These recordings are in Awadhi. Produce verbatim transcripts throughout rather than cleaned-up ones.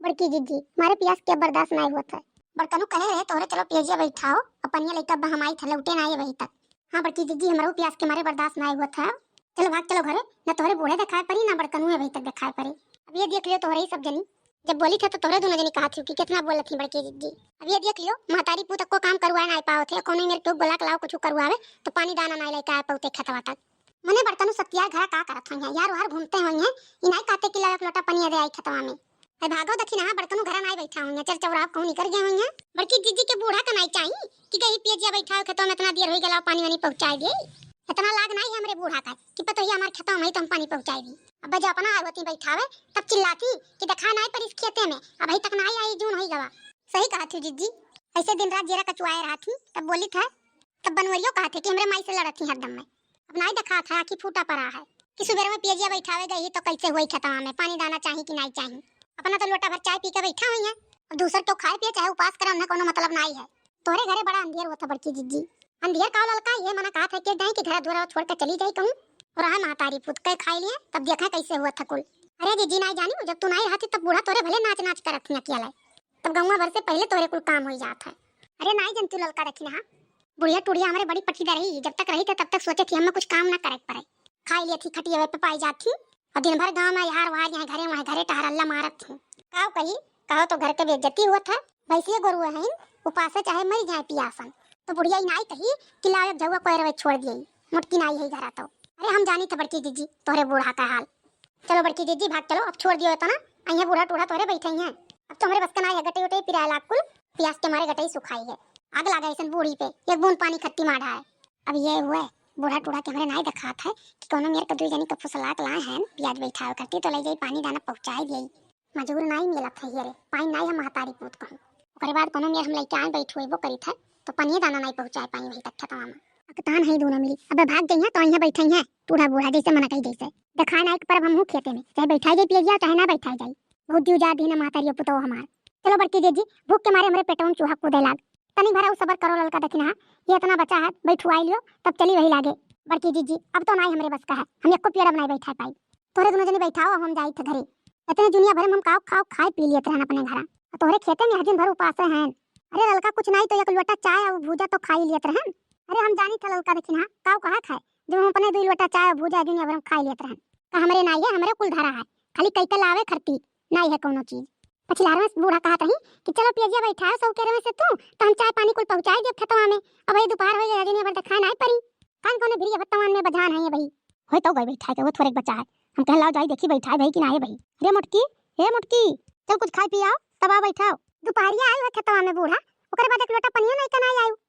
बड़की जिज्जी, मारे पियास के बर्दाश्त नाई होत है। बड़कनू कहे रहे तोहरे चलो पियजिया बैठाओ, अब पनिया लइका बहमाई था, लौटे नाई अबही तक। हाँ बड़की जिज्जी, हमरो पियास के मारे बर्दाश्त नाई होत है। चलो भाग चलो घरे, ना तोहरे बूढ़े देखाए परी, ना बड़कनू अबही तक देखाए परी। अब ये देख लियो तोहरे ही सब जनी, जब बोली थे तो तोहरे दोनों जनी कहा थी कि कितना बोलत थी बड़की जिज्जी। अब ये देख लियो, महतारी पूत को काम करवाए नाई पावत है, कोनो मेर के बोला के लाओ कुछ करवावे, तो पानी दाना नाई लइका आए पौते खेतवा तक। मने बड़कनू सत्यार घरा का करत होइहैं? यार वार घूमते होइहैं, ई नाई कहते कि लाओ एक लोटा पनिया दे आई खेतवा में। है भागो दखिनहा, बड़कनू घरा नाई बैठा होइहैं, चर चौराहा कहूँ निकर गए होइहैं। बड़की जिज्जी के बूढ़ा का नाई चाही कि गई पियजिया बैठा हो खेतवा में, इतना देर होई गला, पानी वानी पहुँचाए दे। इतना लाग नाई है हमरे बूढ़ा का कि पतोहिया हमार खेतवा में ही तो हम पानी पहुँचाए दी। अब जो अपना आगवती बैठावे तब चिल्लाती कि देखा नाई पर इस खेते में, अबही तक नाई आई, जून होई गवा। सही कहा थी जिज्जी, ऐसे दिन रात जेरा कचुआए रहा थी, तब बोली था, तब बनवरियो कहा थे कि हमरे माई से लड़त थी हरदम में। अब नाई देखा था कि फूटा पड़ा है कि सुबेर में पियजिया बैठावे गई तो कैसे हुई खेतवा में, पानी दाना चाही कि नाई चाही। अपना तो लोटा भर चाय पी के बैठा होइहैं, अब दूसर केहू खाए पिए चाहे उपास करे, उन्हें कोनो मतलब नाई है। तोहरे घरे बड़ा अंधियर होत है बड़की जिज्जी। अंधियर का ललका, ये मना कहा था कि जाए कि घर दुआर छोड़ के चली जाए कहूँ, और रहा महतारी पूत के खाई लिए, तब देखा कैसे हुआ था कुल। अरे जिज्जी नाई जानी, जब तू नाई रहती तब बूढ़ा तोरे भले नाच नाच करत थी अकेले, तब गौवा भर से पहले तोरे कुल काम हो जात है। अरे नाई जन तू ललका दखिनहा, बुढ़िया टुढ़िया हमरे बड़ी पटीदार रही, जब तक रही थे तब तक सोचे थी हमें कुछ काम ना करे के पड़े। खाई लिए थी खटिया पे पाई जात थी, और दिन भर गाँव में यार वहाँ यहाँ घरे वहाँ घरे टहरल्ला मारत थी। काव कही, कहो तो घर के बेइज्जती हुआ था, भैंसिया गोरुआ हैं, उपासे चाहे मरी जाए पियासन। तो बुढ़िया ही नाई कही कि लाओ एक झउआ कोई रवे छोड़ दिए, मोटकी नाई है घरा तो। अरे हम जानी थे बड़की जिज्जी तोहरे बूढ़ा का हाल। चलो बड़की जिज्जी भाग चलो, अब छोड़ दियो इतना, अइहैं बूढ़ा टूढ़ा तोहरे बैठे हैं। अब तो हमरे बस का नाई है, गटई उटई पिराए लाग कुल, पियास के मारे गटई सुखाई है। आग लागे ऐसन बूढ़ी पे, एक बूंद पानी खत्ती माढ़ा है। अब ये हुए, बूढ़ा टूढ़ा के हमरे नाई देखात है कि कोनो मेर के दुई जनी के फुसला के लाए हैं, पियाज बैठावे करती तो ले जाई पानी दाना पहुँचाए दिए। मजूर नाई मिलत है ये रे, पाई नाई हम महतारी पूत कहूँ। ओकरे बाद कोनो मेर हम लइके आए बैठुएबो करित है, तो पनिये दाना नाई पहुँचाए पाई वही तक खेतवा में। अकतान है दोनों मिली, अबे भाग जइहैं तो अइहैं बैठइहैं, टूढ़ा बूढ़ा जैसे मन कही जैसे। देखाए नाई के परब हमहूँ खेते में, चाहे बैठाई जाई पियजिया, चाहे ना बैठाई जाई। बहुत दियो जा दिन महतारियो पुतौ हमार। चलो बड़की जिज्जी, भूख के मारे हमरे पेटवा में चूहा कूदे लाग। तनी भरा उ सबर करो ललका दखिनहा, ये इतना बचा है, बैठुआई लियो, तब चली वही लागे। बड़की जिज्जी, अब तो नाई हमरे बस का है, हम एको पेड़ अब नाई बैठा पाई। तोहरे दोनों जनी बैठाओ, अब हम जाई थे घरे। इतने जुनिया भरे में हम काव खाव खाए पी लियत रहन अपने घरा, और तोहरे खेते में हजिन भर उपासे हैं। अरे ललका कुछ नाई तो एक लोटा चाय और भूजा तो खाई लियत रहन। अरे हम जानी थे ललका दखिनहा, काव कहा खाए, जब हम अपने दुई लोटा चाय और भूजा जुनिया भरे में खाई लियत रहन। का हमरे नाई है, हमरे कुल धरा है, खाली कई के लावे खरती नाई है कोनो चीज। पछिलारवे से बूढ़ा कहत रही कि चलो पियजिया बैठाओ सौ के रवे से तू, तो हम चाय पानी कुल पहुँचाए देब खेतवा में। अब ये दोपहर हो गया, जुनिया भर देखाए नाई परी। कान कौने भिरी अब तवान में बझान है ये भाई। होय तो गए बैठाए के, वो थोड़े बचा है। हम कहन लाओ जाई देखी बैठाए भाई कि ना है भाई। रे मोटकी, हे मोटकी, चल कुछ खाए पी आओ, तब आ बैठाओ। दोपहरिया आयु है खेतवा में बूढ़ा, ओकरे बाद एक लोटा पनिया नहीं कनाई आयु।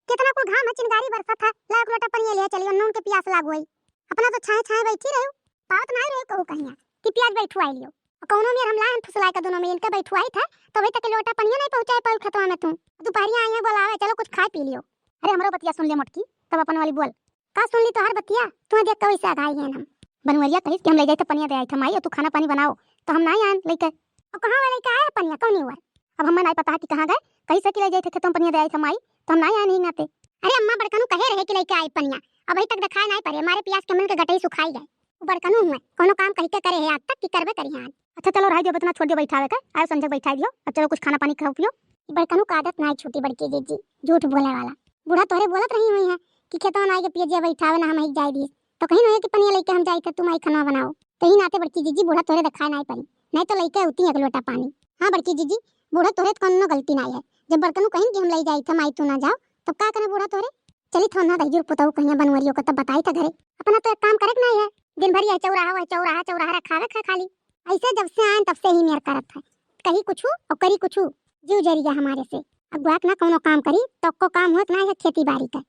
कितना कुल घाम है, चिनगारी बरसत है, ला एक लोटा पनिया ले चली, नून के पियास लागो है। अपना तो छाए छाए बैठी रहो, पावत नहीं रहो कहू कहिया कि पियाज बैठुआई लियो। और कौनो मेर हम लाए फुसलाए का दोनों में इनके बैठुआई था, तो वही तक लोटा पनिया नहीं पहुँचाए पाऊ खेतवा में तू। दोपहरिया आई है बोलावे, चलो कुछ खाए पी लियो। अरे हमरो बतिया सुन ले मोटकी, तब अपन वाली बोल। का सुन ली तोहार बतिया? तुम्हें देख के वैसे आगाई हैं हम। बनवरिया कहिस कि हम ले जाए थे पनिया दे आई थे माई, और तू खाना पानी बनाओ, तो हम ना आए लेके। और कहाँ वाले का आया पनिया, कौन हुआ? अब हमें नहीं पता है कि कहाँ गए, कहीं से कि ले जाए थे खेतों पनिया दे आई थे माई, तो हम ना आए नहीं नाते। अरे अम्मा बड़कनू कहे रहे कि लेके आई पनिया, अब अभी तक दिखाए नहीं पड़े, हमारे पियास के मन के गटई सुखाई गए। वो बड़कनू हुए, कोनो काम कही के करे है आज तक कि करबे करी हैं आज। अच्छा चलो रह दियो, इतना छोड़ दियो बैठावे के, आयो संजय बैठा दियो, अब चलो कुछ खाना पानी खाओ पियो। ई बड़कनू का आदत नाई छूटी बड़की जिज्जी, झूठ बोले वाला। बूढ़ा तोहरे बोलत रही हुई है कि खेतवा नाई के पियजिया बैठावे ना हम ही जाए दी, तो कहीं नहीं कि पनिया लेके हम जाए थे, तुम आई खाना बनाओ। तो ही नाते बड़की जिज्जी बूढ़ा तोहरे दिखाए नाई पड़ी, नहीं तो लेके होती एक लोटा पानी। हाँ बड़की जिज्जी, बूढ़ा तोहरे तो कोनो गलती नाई है, जब बड़कनू कहीं कि हम ले जाए थे माई तू ना जाओ, तब का करे बूढ़ा तोहरे? चली थो ना दहिजुर पुतऊ कहिया बनवरियो को तब बताई था घरे। अपना तो एक काम करे के नाई है, दिन भर यह चौराहा वह चौराहा चौराहा रखावे खा खाली। ऐसे जब से आए तब से ही मेर करत है, कही कुछ और करी कुछ, जीव जरी गया हमारे से। अगुआ के ना कोनो काम करी तो को काम होत ना है खेती बाड़ी का।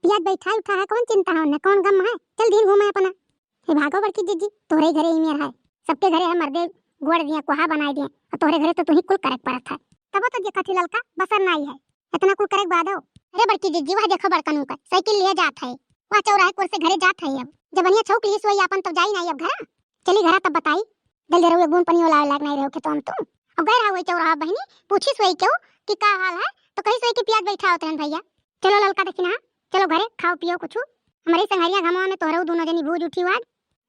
पियाज बैठा उठा है, कौन चिंता है उन्हें, कौन गम है, चल दिन घूमे अपना। हे भागो बड़की जिज्जी, तोहरे घरे ही मेर है, सबके घरे है मर्दे गोड़ दिए कोहा बनाए दिए, और तोहरे घरे तो तू ही कुल करे के पड़त है। तब तो देखा थी ललका बसर नाई है, इतना कुल करे के बादो। अरे बड़की जिज्जी, वह देखो बड़कनू का साइकिल लिए जात है, वह चौराहे कोर से घरे जात है। अब जबनिया छौक ली सोई आपन, तब जाई नाई अब घरा। चली घरा तब बताई। जल्दी रहो, एक बूंद पनियो लावे लायक नाई रहो खेतवा में तू। और गए रहो वही चौराहा बहिनी, पूछी सोई केहू कि का हाल है, तो कही सोई कि पियाज बैठा होते हैं भैया। चलो ललका दखिनहा, चलो घरे खाओ पियो कुछ। हमारे संघरिया घमवा में तोहरो दोनों जनी भूज उठी वाद।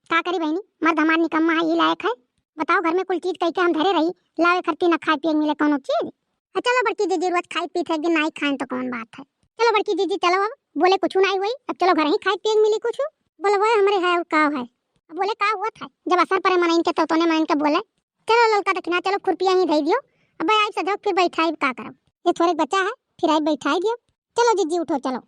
का करी बहिनी, मर्द हमार निकम्मा है, यही लायक है। बताओ, घर में कुल चीज कई के हम धरे रही, लावे खरती ना खाए पिए के मिले कौनो चीज। आ चलो बड़की जीजी, रोज खाई पीत है, एक दिन नाई खाएन तो कौन बात है। चलो बड़की जीजी, चलो, अब बोले कुछ नाई होई, अब चलो घर ही खाए पिए के मिली कुछ। बोले वो हमरे है और का है। अब बोले का हुआ था, जब असर परे मनइन के तो तोने मनइन के बोले। चलो ललका दखिना, चलो खुरपिया ही धई दियो, अब आई सजो फिर बैठाई का करब। ये थोड़े बचा है, फिर आई बैठाई दियो। चलो जीजी उठो, चलो।